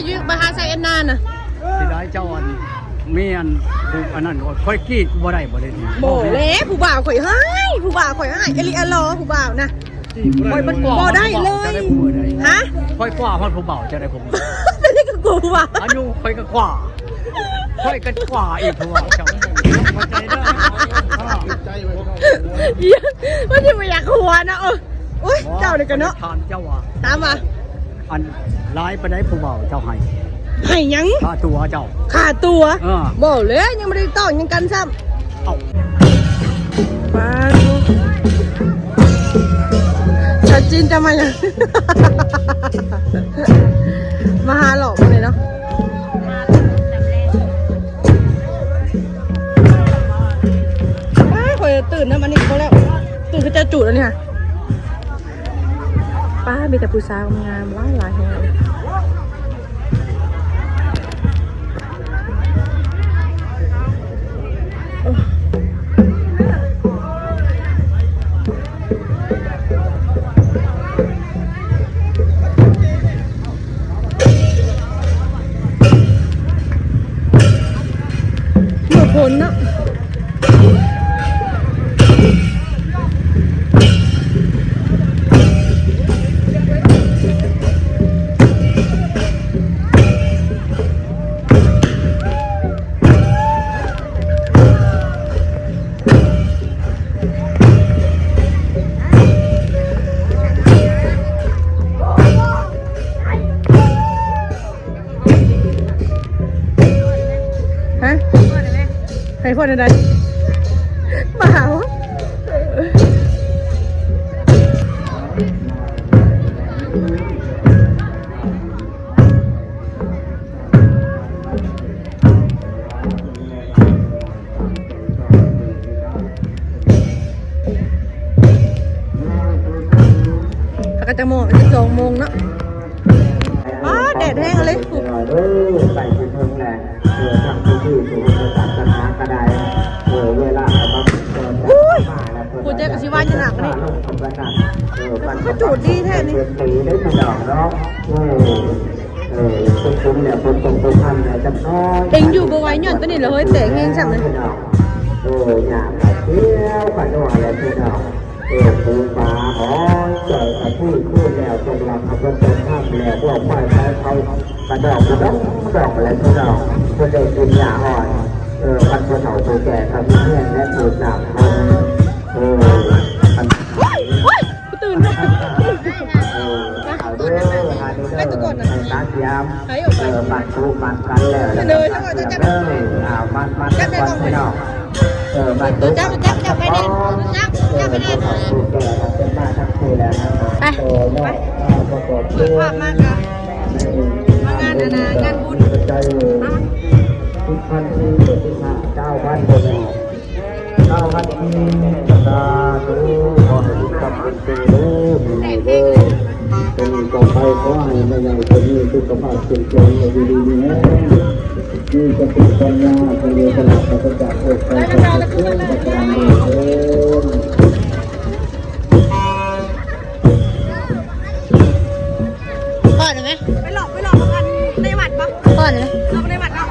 ຢູ່ມະຫາໄຊແອນນານະ ເສຍດາຍເຈົ້າອັນ ມີອັນ ອັນນັ້ນ ຂ້ອຍກຣີດ ບໍ່ໄດ້ ບໍ່ໄດ້ ບໍ່ແຫຼະ ຜູ້ບ່າວຂ້ອຍຮ້າຍ ຜູ້ບ່າວຂ້ອຍຮ້າຍ ອີ່ຫຼີ ອະຫຼໍ ຜູ້ບ່າວນະ ຂ້ອຍມັນກວ່າ ບໍ່ໄດ້ເລີຍ ຮະ ຂ້ອຍກວ່າຮອດຜູ້ບ່າວ ເຈົ້າໄດ້ຜູ້ບ່າວ ເປັນຫຍັງກໍກວ່າຜູ້ບ່າວ ອາຍຸຂ້ອຍກໍກວ່າ ຂ້ອຍກໍກວ່າອີກຜູ້ບ່າວ ເຈົ້າ ເຂົ້າໃຈເດີ ມັນຊິບໍ່ຢາກຫົວນະ ໂອ້ຍ ໂອ້ຍ ເຈົ້ານີ້ກໍເນາະ ຖາມເຈົ້າວ່າ ຖາມວ່າ ອັນຫຼາຍປານໃດຜູ້ບ່າວເຈົ້າໃຫ້? ໃຫ້ຫຍັງ? ຄ່າຕົວເຈົ້າ. ຄ່າຕົວ? ເອີ. ບໍ່ແຫຼະ ຍັງບໍ່ໄດ້ຕ້ອງຫຍັງກັນຊ້ຳ. ເອົ້າ ປາໂທ ຊາວຈີນຈະມາຫຍັງ? ມາຫາຫຼອກມື້ນີ້ເນາະ. ປາ ຂ້ອຍຕື່ນນຳອັນນີ້ບໍ່ແລ້ວ ຕື່ນຄືຈະຈູດອັນນີ້ຫະ. ປ້າ ມີແຕ່ຜູ້ສາວງາມໆ ຫຼາຍໆ ແຮງ. ມື້ຝົນເນາະ. ຮະ ໃຫ້ພອນອັນໃດ? ມາຫາ ແລ້ວກໍຈັກໂມງ? ສິບສອງໂມງເນາະ. ອ້າ ແດດແຮງເລີຍ ເອີ ໃກ້ຊິເຖິງແລ້ວ ເອີ ທາງຜູ້ຖືກ ຜູ້ສາສະໜາກໍໄດ້ ເອີ ເວລາກໍມາ ໂອ້ຍ ຜູ້ເຈັກກໍຊິວ່າຢູ່ໜັກນີ້ ເອີ ມັນກໍຈູດດີແທ້ນີ້ ເປັນປີໄດ້ພີ່ນ້ອງເນາະ ເອີ ເອີ ເປັນບຸນແລ້ວ ເພິ່ນກໍບໍ່ທັນແລ້ວຈັກໜ້ອຍ ເອັງຢູ່ບໍ່ໄຫວຍ້ອນຕົວນີ້ແຫຼະເຮີ້ຍ ແຕກແຮງຊ້ຳເລີຍ ເອີ ຍາມມາທ່ຽວກັນວ່າແລ້ວພີ່ນ້ອງ. ເອີ ປູປາຫອຍ ຈ່ອຍກະຄືຄືແລ້ວ ຕົກຫຼັງເອົາເພິ່ນຕົກນ້ຳແລ້ວ ພວກຄວາຍໄປເຂົາກະດອກກະດອງດອງແລ້ວພີ່ນ້ອງ ເພິ່ນໄດ້ກິນຫຍ້າອ່ອນ ເອີ ຄັນຜູ້ເຖົ້າຜູ້ແກ່ກໍມີແຮງແລະຖືກນ້ຳເພິ່ນ ເອີ ຄັນ ໂອ້ຍ ໂອ້ຍ ຕື່ນ ເອີ ເອົາເດີ ຫາເດີ ໃຫ້ຕາກຍາມ ເອີ ມັນທຸມັນກັນແລ້ວ ແລ້ວກໍຕາກຍາມເດີ ອ້າວ ມັນ ມັນກ່ອນພີ່ນ້ອງ. ເອີ ມາ ຈັບ ຈັບ ຈັບໄປແດ່ ຈັບ ຈັບໄປແດ່ ເອີ ຜູ້ເຖົ້າຜູ້ແກ່ເຮົາເປັນມາທັງຄູ່ແລ້ວນະ ໄປ ໂຕເນາະ ໄປ ອ່າ ປະກອບ ເປີດພາບມາກະ ໃນ ມາງານ ອັນນະ ງານບຸນ ປັດໄຈ ເອີ ສິບພັນ ສິບພັນ ເກົ້າພັນ ເຈົ້າແມ່ ເກົ້າພັນ ສາທຸ ຂໍໃຫ້ບຸນຄ້ຳບຸນຊູເດີ ແມ່ໃຫຍ່ເດີ ຕົວນີ້ຕໍ່ໄປ ຂໍໃຫ້ແມ່ໃຫຍ່ຕົວນີ້ສຸຂະພາບເຂັ້ມແຂງ ຢູ່ດີມີແຮງ ມີສະຕິປັນຍາ ສະເຫຼສະຫຼາດ ປາສະຈາກໂລກໄພໄພ ທຸກປະການເທີນ. ພໍໄດ້ໄໝ? ໄປຫຼອກ ໄປຫຼອກກັນໃນວັດບໍ່? ພໍໄດ້ໄໝ? ຫຼອກໃນວັດເນາະ.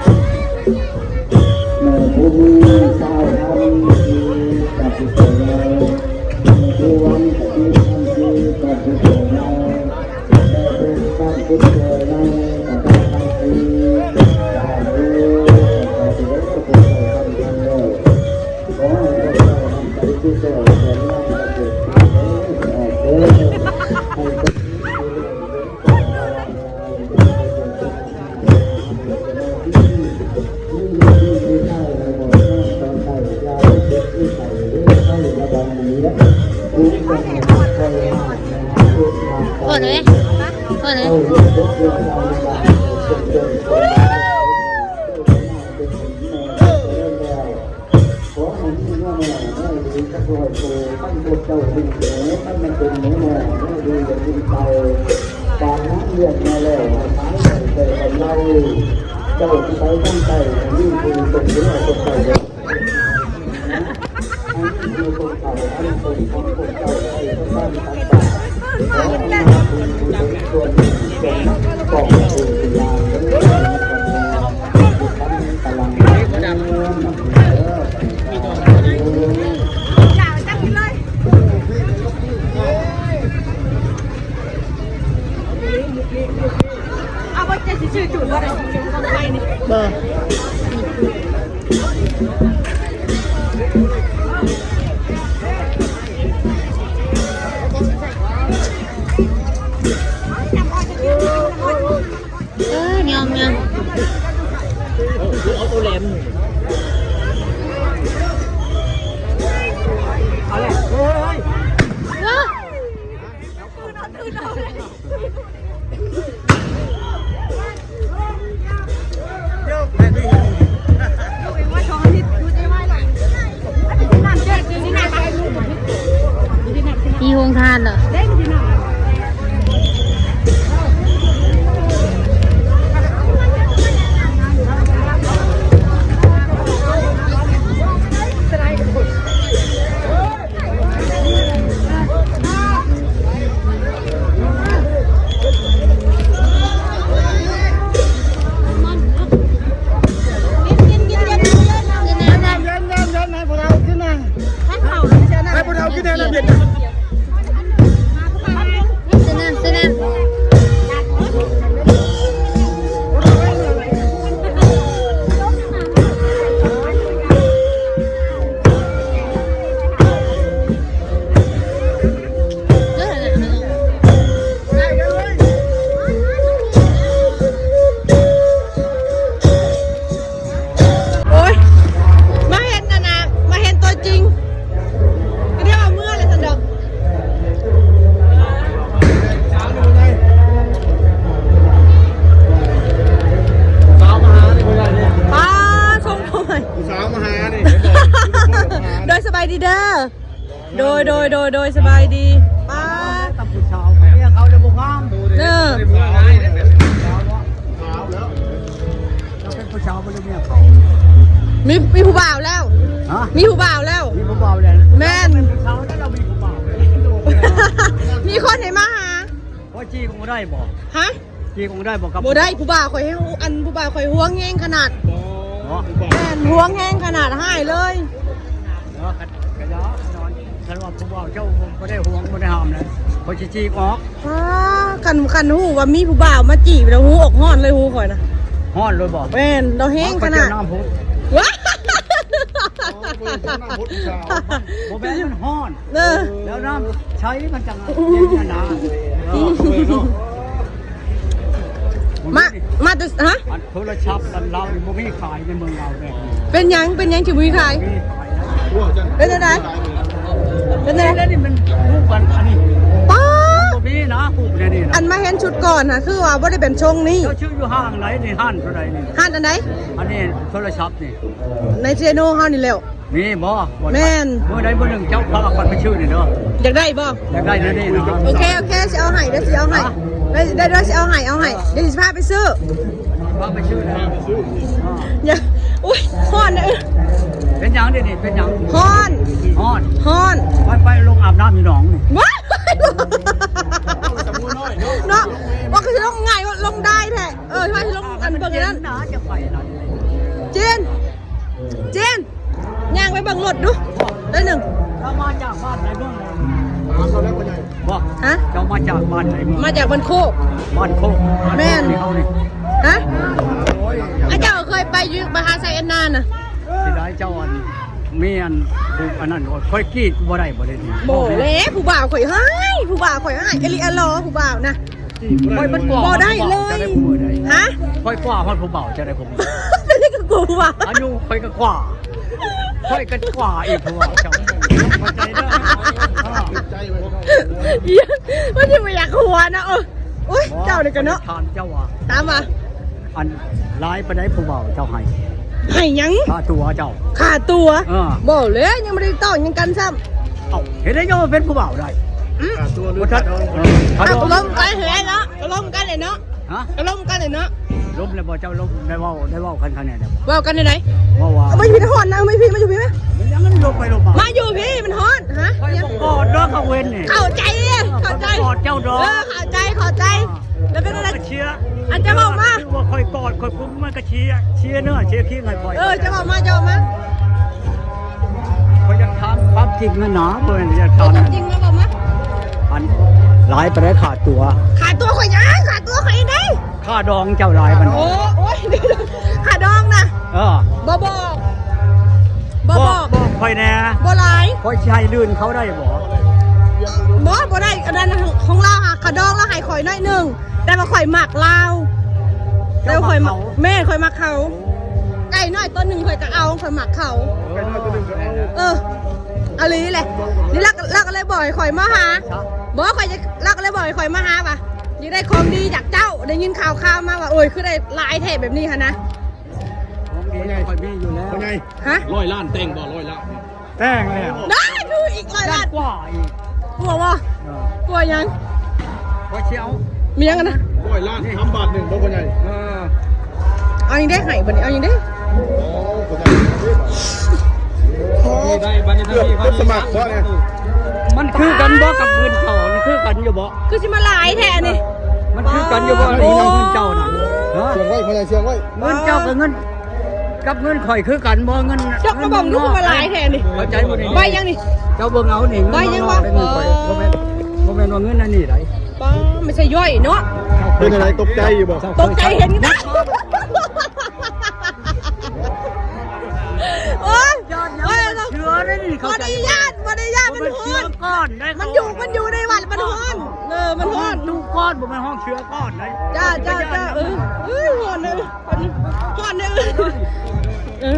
ແມ່ຜູ້ມີຊາວທຳທີ່ປະຕິບັດແລ້ວ ແມ່ຜູ້ຫວັງປະຕິທຳທີ່ປະຕິບັດແລ້ວ ພໍໄດ້ໄໝ? ພໍໄດ້ໄໝ? ຂໍໃຫ້ມີເງິນແມ່ນ້ອຍ ແມ່ດີຈັກຮ້ອຍໂຕ ຄັນພວກເຈົ້າຮູ້ແລ້ວ ຄັນມັນເປັນແມ່ນ້ອຍ ແມ່ດີຢ່າກິນເຂົ້າ ປານນັ້ນລ້ຽງມາແລ້ວ ໃຫ້ຂາຍໄດ້ແຕ່ກຳໄລ ເຈົ້າຊິໄປທາງໃດ ໃຫ້ມີຜູ້ສົ່ງເສຍສົ່ງໄປເດີ ໃຫ້ມີຜູ້ສົ່ງເຂົ້າ ອັນສົ່ງຂອງພວກເຈົ້າໄປທາງບ້ານທາງບ້ານ ຂໍໃຫ້ມີບຸນກຸສົນສ່ວນນີ້ ສົ່ງກອງບຸນເປັນລ້ານເດີ ບໍ່ ເອີ ຍອມ ຍອມ ເອົາໂຕແຫຼມ ເອົາແຫຼະ ເຮີ້ຍ ເອີ. ມີໂຮງທານເນາະ. ໂອ້ຍ ມາເຫັນອັນນ່າ ມາເຫັນຕົວຈິງ ກໍໄດ້ວ່າເມືອແລ້ວຊັ້ນດອກ. ສາວມາຫານີ້ ຜູ້ໃດນີ້ ປ້າ ຊົງໂອ້ຍ ຜູ້ສາວມາຫານີ້ ໂດຍ ສະບາຍດີເດີ. ໂດຍ ໂດຍ ໂດຍ ໂດຍ ສະບາຍດີ. ປ້າ ກັບຜູ້ສາວ ເມຍເຂົາລະບໍ່ງາມ ເອີ ເປັນຜູ້ສາວບໍ່ ຫຼືເມຍເຂົາ? ມີ ມີຜູ້ບ່າວແລ້ວ. ຮະ? ມີຜູ້ບ່າວແລ້ວ. ມີຜູ້ບ່າວແລ້ວ. ແມ່ນ. ເປັນຜູ້ສາວແລ້ວ ເຮົາມີຜູ້ບ່າວແລ້ວ. ມີຄົນໃຫ້ມາຫາ. ຂໍຈີບບໍ່ໄດ້ບໍ່? ຮະ? ຈີບບໍ່ໄດ້ບໍ່? ກັບ ບໍ່ໄດ້ ຜູ້ບ່າວຂ້ອຍ ອັນ ຜູ້ບ່າວຂ້ອຍຫວງແຮງຂະໜາດ. ບໍ່ ແມ່ນ ຫວງແຮງຂະໜາດ ຮ້າຍເລີຍ. ເອີ ຄັນ ຄັນວ່າຜູ້ບ່າວເຈົ້າບໍ່ໄດ້ຫວງ ບໍ່ໄດ້ຫ້າມນະ ຂ້ອຍຊິຈີບອອກ. ອ້າ ຄັນ ຄັນຮູ້ວ່າມີຜູ້ບ່າວມາຈີບແລ້ວ ຫູອອກຮ້ອນເລີຍ ຫູຂ້ອຍນະ. ຮ້ອນເລີຍບໍ່? ແມ່ນ ລາວແຮງຂະໜາດ. ນ້ຳພຸດ ວ້າ ບໍ່ແມ່ນ ມັນຮ້ອນ. ເອີ ແລ້ວນ້ຳໃສມັນຈັ່ງເຢັນນະ. ມາ ມາແຕ່ ຮະ? ອັນໂທລະສັບອັນລາວນີ້ບໍ່ມີຂາຍໃນເມືອງລາວແບບນີ້. ເປັນຫຍັງ ເປັນຫຍັງຈຶ່ງບໍ່ມີຂາຍ? ເປັນຈັ່ງໃດ? ເປັນຈັ່ງໃດ? ອັນນີ້ມັນຮູບອັນ ອັນນີ້ ປ້າ ບໍ່ມີນະ ຮູບແນວນີ້ນະ. ອັນມາເຫັນຊຸດກ່ອນນະ ຄືວ່າບໍ່ໄດ້ເປັນຊົງນີ້. ເຈົ້າຊື້ຢູ່ຫ້າງໃດນີ້? ຮ້ານເທົ່າໃດນີ້? ຮ້ານອັນໃດ? ອັນນີ້ໂທລະສັບນີ້ ໃນເຊໂນເຮົານີ້ແຫຼະ. ມີບໍ່? ແມ່ນ. ມື້ໃດມື້ໜຶ່ງເຈົ້າພາຂ້ອຍໄປຊື້ນີ້ເດີ. ຢາກໄດ້ບໍ່? ຢາກໄດ້ແນວນີ້ນະ. ໂອເຄ ໂອເຄ ຊິເອົາໃຫ້ເດີ ຊິເອົາໃຫ້. ໄດ້ ໄດ້ເດີ ຊິເອົາໃຫ້ ເອົາໃຫ້. ເອີ ດຽວຊິພາໄປຊື້. ພາໄປຊື້ນະ. ຢ່າ ໂອ້ຍ ຮ້ອນເດີ. ເປັນຫຍັງດຽວນີ້ ເປັນຫຍັງ? ຮ້ອນ ຮ້ອນ ຮ້ອນ. ໄປ ໄປລົງອາບນ້ຳຢູ່ໜອງນີ້. ວ້າຍ ເນາະ ວ່າຄືຊິລົງງ່າຍ ລົງໄດ້ແທ້. ເອີ ວ່າຊິລົງອັນເບິ່ງອັນນັ້ນ. ຈະໄປລະ ຈີນ ຈີນ ຍ່າງໄປເບິ່ງລົດດູ ໄດ້ໜຶ່ງ. ເຈົ້າມາຈາກບ້ານໃດເມືອງໃດ? ຖາມເຂົາແລ້ວ ບໍ່ໃຫຍ່ ບໍ່? ຮະ? ເຈົ້າມາຈາກບ້ານໃດເມືອງ? ມາຈາກບ້ານໂຄກ. ບ້ານໂຄກ. ແມ່ນ. ບ້ານໂຄກນີ້ເຮົານີ້. ຮະ? ໂອ້ຍ ອາ ເຈົ້າເຄີຍໄປຢູ່ມະຫາໄຊອັນນານະ? ຊິໄດ້ເຈົ້າອັນ ມີອັນ ຜູ້ອັນນັ້ນ ຂ້ອຍກີດບໍ່ໄດ້ບໍ່ໄດ້ນີ້. ບໍ່ແຫຼະ ຜູ້ບ່າວຂ້ອຍຮ້າຍ ຜູ້ບ່າວຂ້ອຍຮ້າຍ ອີ່ຫຼີ ອີ່ຫຼໍ ຜູ້ບ່າວນະ. ຂ້ອຍມັນກວ່າ ບໍ່ໄດ້ເລີຍ. ຮະ? ຂ້ອຍກວ່າຮອດຜູ້ບ່າວ ເຈົ້າໄດ້ຜູ້ບ່າວ. ເປັນຫຍັງກໍກວ່າຜູ້ບ່າວ? ອາຍຸຂ້ອຍກໍກວ່າ ຂ້ອຍກໍກວ່າອີກຜູ້ບ່າວເຈົ້າ. ເຂົ້າໃຈເດີ. ມັນຊິບໍ່ຢາກຫົວນະ. ເອີ ໂອ້ຍ ເຈົ້ານີ້ກໍເນາະ. ຖາມເຈົ້າວ່າ ຖາມວ່າ ອັນຫຼາຍປານໃດຜູ້ບ່າວເຈົ້າໃຫ້? ໃຫ້ຫຍັງ? ຄ່າຕົວເຈົ້າ. ຄ່າຕົວ? ເອີ. ບໍ່ແຫຼະ ຍັງບໍ່ໄດ້ຕ້ອງຫຍັງກັນຊ້ຳ. ເອົ້າ ເຮັດໄດ້ຍັງວ່າເປັນຜູ້ບ່າວໄດ້. ອືມ ຄ່າຕົວ ບໍ່ທັນ ເອີ ເອົ້າ ລົມກັນເລີຍເນາະ ລົມກັນເລີຍເນາະ. ຮະ? ກໍລົມກັນເລີຍເນາະ. ລົມແລ້ວບໍ່? ເຈົ້າລົມ ໄດ້ເວົ້າ ໄດ້ເວົ້າກັນຂ້າງໃນແລ້ວບໍ່? ເວົ້າກັນແນວໃດ? ເວົ້າວ່າ ເອົາມາຢູ່ພີ້ ມັນຮ້ອນນະ ມາຢູ່ພີ້ ມາຢູ່ພີ້ ມາຢູ່ພີ້ ມາຢູ່ພີ້ ມັນຮ້ອນ. ຮະ? ມາຢູ່ພີ້ ມັນຮ້ອນ. ເຂົ້າໃຈ ເຂົ້າໃຈ ກອດເຈົ້າດອກ. ເອີ ເຂົ້າໃຈ ເຂົ້າໃຈ. ແລ້ວເປັນຈັ່ງໃດ? ເຈົ້າກໍເຊຍ ອັນເຈົ້າເວົ້າມາ ຄືວ່າຂ້ອຍກອດ ຂ້ອຍກຸມ ມັນກໍເຊຍ ເຊຍເນື້ອເຊຍຄີງໃຫ້ຂ້ອຍ. ເອີ ເຈົ້າເວົ້າມາ ເຈົ້າເວົ້າມາ. ຂ້ອຍຢາກຖາມຄວາມຈິງນັ້ນນະ ບໍ່ແມ່ນຢາກຖາມ ເອົາຄວາມຈິງມາເວົ້າມາ. ອັນຫຼາຍປານໃດຄ່າຕົວ? ຄ່າຕົວຂ້ອຍຫຍັງ? ຄ່າຕົວຂ້ອຍເດ້. ຄ່າດອງເຈົ້າຫຼາຍປານໃດ? ໂອ້ ໂອ້ຍ ຄ່າດອງນະ ເອີ ບໍ່ບອກ ບໍ່ບອກ ບອກຂ້ອຍແດ່ ບໍ່ຫຼາຍ. ຂ້ອຍຊິໃຫ້ລື່ນເຂົາໄດ້ບໍ່? ບໍ່ ບໍ່ໄດ້. ອັນນັ້ນຂອງລາວຫາ ຄ່າດອງລາວໃຫ້ຂ້ອຍໜ້ອຍໜຶ່ງ ແຕ່ວ່າຂ້ອຍມັກລາວ ແຕ່ວ່າຂ້ອຍມັກ ເຈົ້າມັກເຂົາ? ແມ່ນ ຂ້ອຍມັກເຂົາ. ໄກ່ນ້ອຍຕົວໜຶ່ງຂ້ອຍກໍເອົາ ຂ້ອຍມັກເຂົາ. ເອີ ອີ່ຫຼີແຫຼະ. ນີ້ລາວ ລາວກໍເລີຍບອກໃຫ້ຂ້ອຍມາຫາ ບໍ່ ຂ້ອຍ ລາວກໍເລີຍບອກໃຫ້ຂ້ອຍມາຫາວ່າ ຢາກໄດ້ຂອງດີຈາກເຈົ້າ ໄດ້ຍິນຂ່າວໆມາວ່າ ໂອ້ຍ ຄືໄດ້ຫຼາຍແທ້ແບບນີ້ຫັ້ນນະ. ຂອງດີຂ້ອຍມີຢູ່ແລ້ວ ພໍ່ໃຫຍ່ ຮະ? ຮ້ອຍລ້ານແຕ່ງບໍ່? ຮ້ອຍລ້ານ ແຕ່ງແລ້ວ ໄດ້ຄືອີກຮ້ອຍລ້ານ ກວ່າອີກ ກວ່າບໍ່? ເອີ ກວ່າຫຍັງ? ຂ້ອຍຊິເອົາ ມີຫຍັງນະ? ຮ້ອຍລ້ານທຳບາດໜຶ່ງບໍ່ ພໍ່ໃຫຍ່? ເອີ ເອົາຫຍັງເດ້ໃຫ້ບັດນີ້ ເອົາຫຍັງເດ້? ໂອ້ ພໍ່ໃຫຍ່ ໂອ້ ໄດ້ບັດນີ້ ເກືອບ ເກືອບສະໝັກບໍ່ນີ້? ມັນຄືກັນບໍ່ກັບເງິນເຂົາ? ມັນຄືກັນຢູ່ບໍ່? ຄືຊິມາຫຼາຍແທ້ນີ້ ມັນຄືກັນຢູ່ບໍ່? ໂອ້ ເງິນເຈົ້ານະ ຮະ? ເຊື່ອງໄວ້ ພໍ່ໃຫຍ່ ເຊື່ອງໄວ້. ເງິນເຈົ້າກັບເງິນ ກັບເງິນຂ້ອຍຄືກັນບໍ່? ເງິນ ເຈົ້າກໍເບິ່ງດູ ຄືມາຫຼາຍແທ້ນີ້. ເຂົ້າໃຈບໍ່ນີ້? ໃບຫຍັງນີ້? ເຈົ້າເບິ່ງເອົານີ້ ໃບຫຍັງວະ? ເງິນຂ້ອຍ ບໍ່ແມ່ນ ບໍ່ແມ່ນວ່າເງິນອັນນີ້ໃດ໋. ປ້າ ມັນສະຫຍ້ອຍເນາະ. ເປັນຈັ່ງໃດ ຕົກໃຈຢູ່ບໍ່? ຕົກໃຈເຫັນກັນ. ໂອ້ຍ ໂອ້ຍ ເຊື້ອໄດ້ນີ້ ຂໍອະນຸຍາດ ຂໍອະນຸຍາດ ມັນຮ້ອນ ມັນຢູ່ ມັນຢູ່ໃນວັດ ມັນຮ້ອນ. ເອີ ມັນຮ້ອນ ຕູ້ກ້ອນ ບໍ່ແມ່ນຫ້ອງເຊື້ອກ້ອນໃດ໋. ຈ້າ ຈ້າ ຈ້າ ເອີ ເອີຍ ຮ້ອນເດີ ຮ້ອນເດີ ເອີ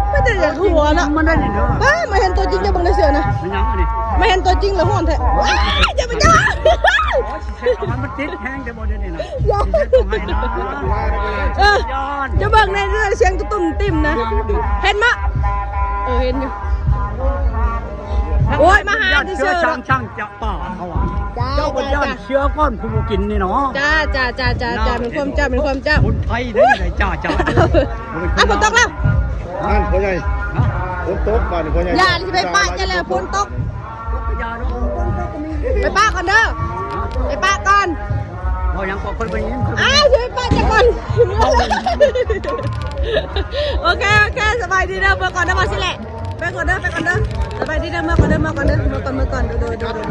ເປັນຕາຢາກຫົວເນາະ. ມັນໄດ້ນີ້ເດີ ປ້າ ມາເຫັນຕົວຈິງ ເຈົ້າເບິ່ງໃນເສື້ອນະ ເປັນຫຍັງອັນນີ້? ມາເຫັນຕົວຈິງແລ້ວຮ້ອນແທ້. ວ້າຍ ຢ່າໄປ ຢ່າ ເຊັດເອົາໃຫ້ມັນຕິດແຮງແຕ່ບໍ່ໄດ້ນີ້ນະ ຢ່າ ເຊັດເອົາໃຫ້ນະ. ເອີ ຢ່າ ເຈົ້າເບິ່ງໃນເສື້ອ ສຽງຕຸ້ມໆຕິ່ມນະ ເຫັນບໍ່? ເອີ ເຫັນຢູ່. ໂອ້ຍ ມາຫາ ຢ້ານເສື້ອ ເສື້ອ ຊ້າງ ຊ້າງຈະປ່າເຂົາວ່າ ເຈົ້າ ເຈົ້າບໍ່ຢ້ານ ເສື້ອກ້ອນຜູ້ບໍ່ກິນນີ້ເນາະ. ຈ້າ ຈ້າ ຈ້າ ແມ່ນຄວາມເຈົ້າ ແມ່ນຄວາມເຈົ້າ. ຄົນໄທເດ້ ຈ້າ ຈ້າ. ອ້າວ ຝົນຕົກແລ້ວ ນັ້ນພໍ່ໃຫຍ່ ຮະ? ຝົນຕົກ ບາດນີ້ພໍ່ໃຫຍ່ ຢ່າຊິໄປປະຈະແລ້ວ ຝົນຕົກ ຕົກກະຢ່າເນາະ. ໄປປະກ່ອນເດີ ຮະ? ໄປປະກ່ອນ. ເວົ້າຫຍັງກໍເພິ່ນບໍ່ໄດ້ຍິນ. ອ້າວ ຊິໄປປະຈະກ່ອນ. ໂອເຄ ໂອເຄ ສະບາຍດີເດີ ເມືອກ່ອນເດີ ວ່າຊີ້ແຫຼະ. ໄປກ່ອນເດີ ໄປກ່ອນເດີ ສະບາຍດີເດີ ເມືອກ່ອນເດີ ເມືອກອນເດີ ເມືອກ່ອນ ເມືອກອນ ໂດຍ ໂດຍ ໂດຍ ໂດຍ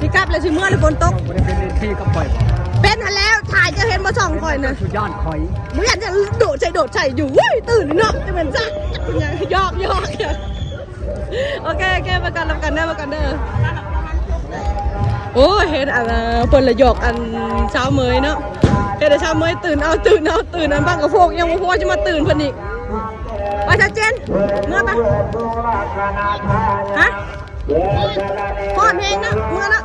ຊິກັບແລ້ວ ຊິເມືອແລ້ວ ຝົນຕົກ. ບໍ່ໄດ້ເປັນເອັຟຊີກັບຂ້ອຍບໍ່? ເປັນຫັ້ນແລ້ວ ຖ້າຈະເຫັນບໍ່ສ່ອງຂ້ອຍນະ ເຈົ້າຊິຢ້ານຂ້ອຍ ບໍ່ຢ້ານຫຍັງ ໂດດໃສ່ ໂດດໃສ່ຢູ່. ເວີ້ຍ ຕື່ນເນາະ ຈະແມ່ນຊະ ຢອກ ຢອກ ໂອເຄ ໂອເຄ ໄປກ່ອນ ນຳກັນເດີ ໄປກ່ອນເດີ. ໂອ້ຍ ເຫັນອັນ ເພິ່ນລະຢອກອັນສາວເໝີຍເນາະ ເຮັດໃຫ້ສາວເໝີຍຕື່ນເອົາ ຕື່ນເອົາ ຕື່ນ ອັນບັກກະໂພກຍັງບໍ່ພໍ ຈະມາຕື່ນເພິ່ນອີກ. ວ່າຊະເຈນ ເມືອໄປ ຮະ ຮ້ອນແຮງເນາະ ເມືອເນາະ.